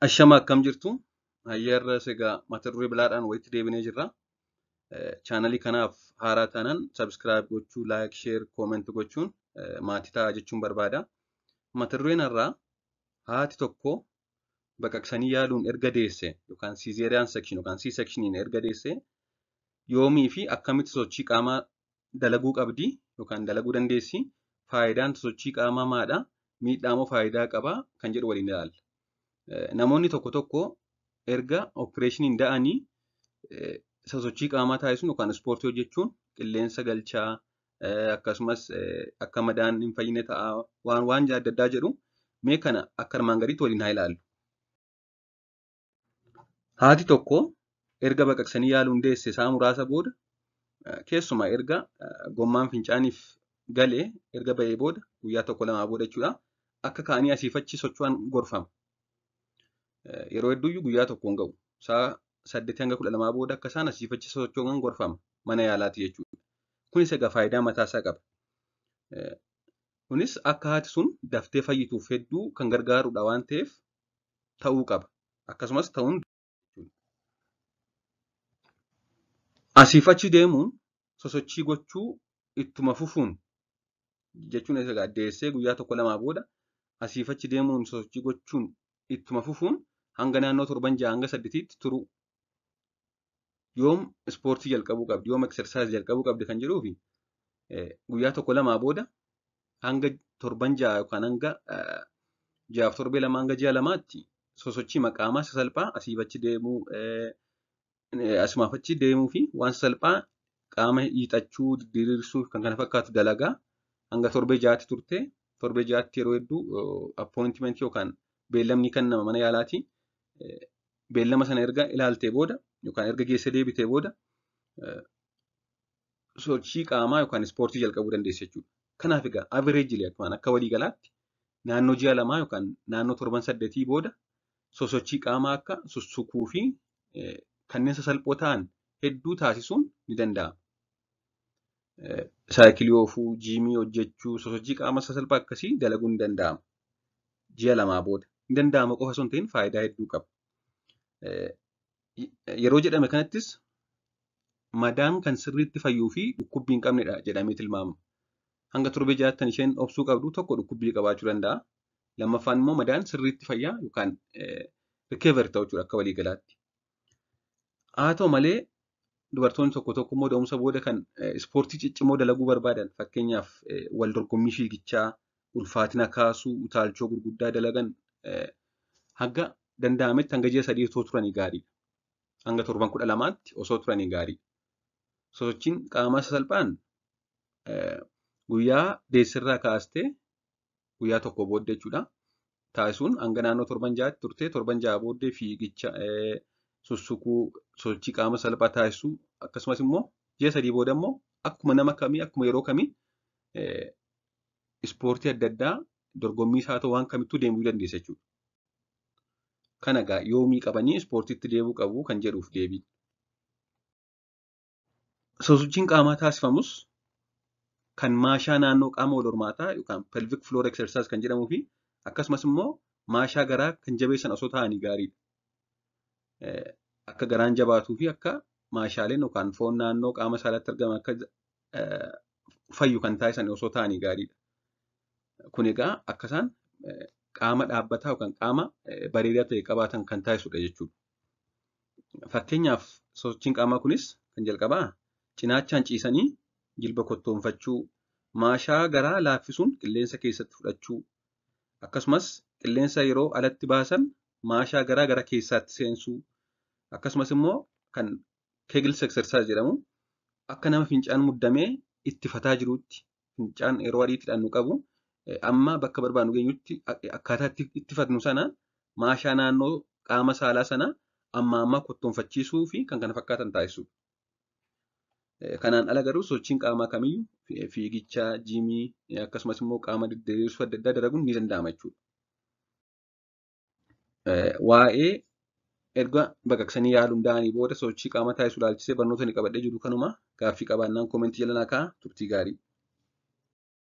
Ashama akkam jirtu? Hayyeerras egaa mata duree biraadhaan walitti deebinee jirra. Chaanalii kanaaf haaraa taanaan subscribe gochuu, like, share, comment gochuun maatii ta'aa jechuun barbaada. Mata dureen har'aa haati tokko baqaqsanii yaaluun erga deesse yookaan cesarean section yookaan C-sectioniin erga deesse yoomii fi akkamitti sochii qaamaa dalaguu qabdi yookaan dalaguu dandeessi? Faayidaan sochii qaamaa maadha? Miidhaa moo faayidaa qaba? Kan jedhu waliin ilaalla. Namoonni tokko tokko erga opereeshiniin da'anii sosochii qaamaa taasisuun yookaan ispoortii hojjechuun qilleensa galchaa akkasumas akka madaan hin fayyine ta'a waan adda addaa jedhu. Mee kana akka armaan gadiitti waliin haa ilaallu. Haati tokko erga baqaqsanii yaaluun deesse isaa muraasa booda keessumaa erga gommaan fincaaniif galee erga ba'ee booda guyyaa tokko lamaa booda jechuudha akka ka'anii asiif achi socho'an gorfama. Yeroo hedduuyyuu guyyaa tokko hin ga'u. Sa'a 8 hanga 12 booda akka isaan asiif achi socho'an gorfama mana yaalaati jechuudha. Kunis egaa faayidaa mataasaa qaba. Kunis akka haati sun daftee fayyituuf hedduu kan gargaarudha waan ta'eef ta'uu qaba. Akkasumas ta'uun asiif achi deemuun sosochii gochuu ittuma fufuun jechuun egaa deessee guyyaa tokko lamaa booda asiif achi deemuun sosochii gochuun ittuma fufuun hanga naannoo torban 6 hanga 8tti turu. Yoom ispoortii jalqabuu qabdi, yoom exercise jalqabuu qabdi kan jedhuu fi guyyaa tokko lamaa booda hanga torban 6 yookaan hanga 6 fi torbee 2 hanga ji'a 2tti sosochii maqaamaa sasalphaa asiif achi deemuu asumaaf achi deemuu fi waan sasalphaa qaama hiixachuu, diriirsuu kan kana fakkaatu dalagaa hanga torbee 6tti turte. Torbee 6tti yeroo hedduu appointment yookaan beellamni kennama mana yaalaati. Beellama sana erga ilaaltee booda yookaan erga geessee deebitee booda sochii qaamaa yookaan ispoortii jalqabuu dandeessa jechuudha. Kanaaf egaa averejili akka waliigalaatti naannoo ji'a 2 yookaan naannoo torban 8 booda sosochii qaamaa akka sussukuu fi kanneen sasalphoo ta'an hedduu taasisuun ni danda'ama. Saayikilii oofuu, jiimii hojjechuu, sosochii qaamaa sasalphaa akkasii dalaguun ni danda'ama. Ji'a 2 booda. Ni danda'ama qofa osoo hin ta'in faayidaa hedduu qaba. Yeroo jedhame kanattis madaan kan sirriitti fayyuu fi dhukkubbii hin qabnedha jedhamee tilmaamama. Hanga torbee 6 isheen obsuu qabdu tokko dhukkubbii qabaachuu danda'a. Lammaffaan immoo madaan sirriitti fayyaa yookaan recover ta'u jechuudha akka waliigalaatti. Haa ta'u malee dubartoonni tokko tokko immoo da'umsa booda kan ispoortii ciccimoo dalaguu barbaadan fakkeenyaaf wal dorgommii fiigichaa, ulfaatina kaasuu, utaalchoo gurguddaa dalagan hanga danda'ametti hanga ji'a 3 osoo turanii gaariidha. Hanga torban 12tti osoo turanii gaariidha. Sosochiin qaamaa sasalphaan guyyaa deessirraa kaastee guyyaa tokko booddee jechuudha. Taasisuun hanga naannoo torban 6tti turtee torban 6 booddee fiigicha sussukuu, sosochii qaama salphaa taasisuu akkasumas immoo ji'a 3 booda immoo akkuma nama kamii akkuma yeroo kamii ispoortii adda addaa dorgommii isaa ta'u waan kamittuu deemuu dandeessa jechuudha. Kana egaa yoomii qabanii ispoortiitti deebi'uu qabu kan jedhuuf deebii. Sosochiin qaamaa taasifamus kan maashaa naannoo qaama wal hormaataa yookaan pelvic floor exercise kan jedhamuu fi akkasumas immoo maashaa garaa kan jabeessan osoo ta'anii gaariidha. Akka garaan jabaatuu fi akka maashaaleen yookaan foon naannoo qaama saalaatti argaman akka fayyu kan taasisan osoo ta'anii gaariidha. Kun egaa akka isaan qaama dhaabbataa yookaan qaama bareedaa ta'e qabaatan kan taasisudha jechuudha. Fakkeenyaaf sosochiin qaamaa kunis kan jalqabaa cinaachaan ciisanii jilba kottoonfachuu, maashaa garaa laaffisuun qilleensa keessatti fudhachuu, akkasumas qilleensa yeroo alatti baasan maashaa garaa gara keessaatti seensuu, akkasumas immoo kan Kegels exercise jedhamu akka nama fincaan muddamee ittifataa jirutti fincaan yeroo ariitiidhaan nu qabu amma bakka barbaadnu geenyutti akkaataa ittifatnu sana maashaa naannoo qaama saalaa sana amma ammaa kottoonfachiisuu fi kan kana fakkaatan taasisudha. Kanaan ala garuu sochiin qaamaa kamiyyuu fiigicha, jiimii akkasumas immoo qaama diriirsuu adda addaa dalaguun ni danda'ama jechuudha. Waa'ee erga baqaqsanii yaaluun da'anii booda sochii qaamaa taasisuu ilaalchisee barnoota ni qabadhee jiru kanuma gaaffii qabaannaan koomentii jala naa kaa'aa. Turtii gaarii.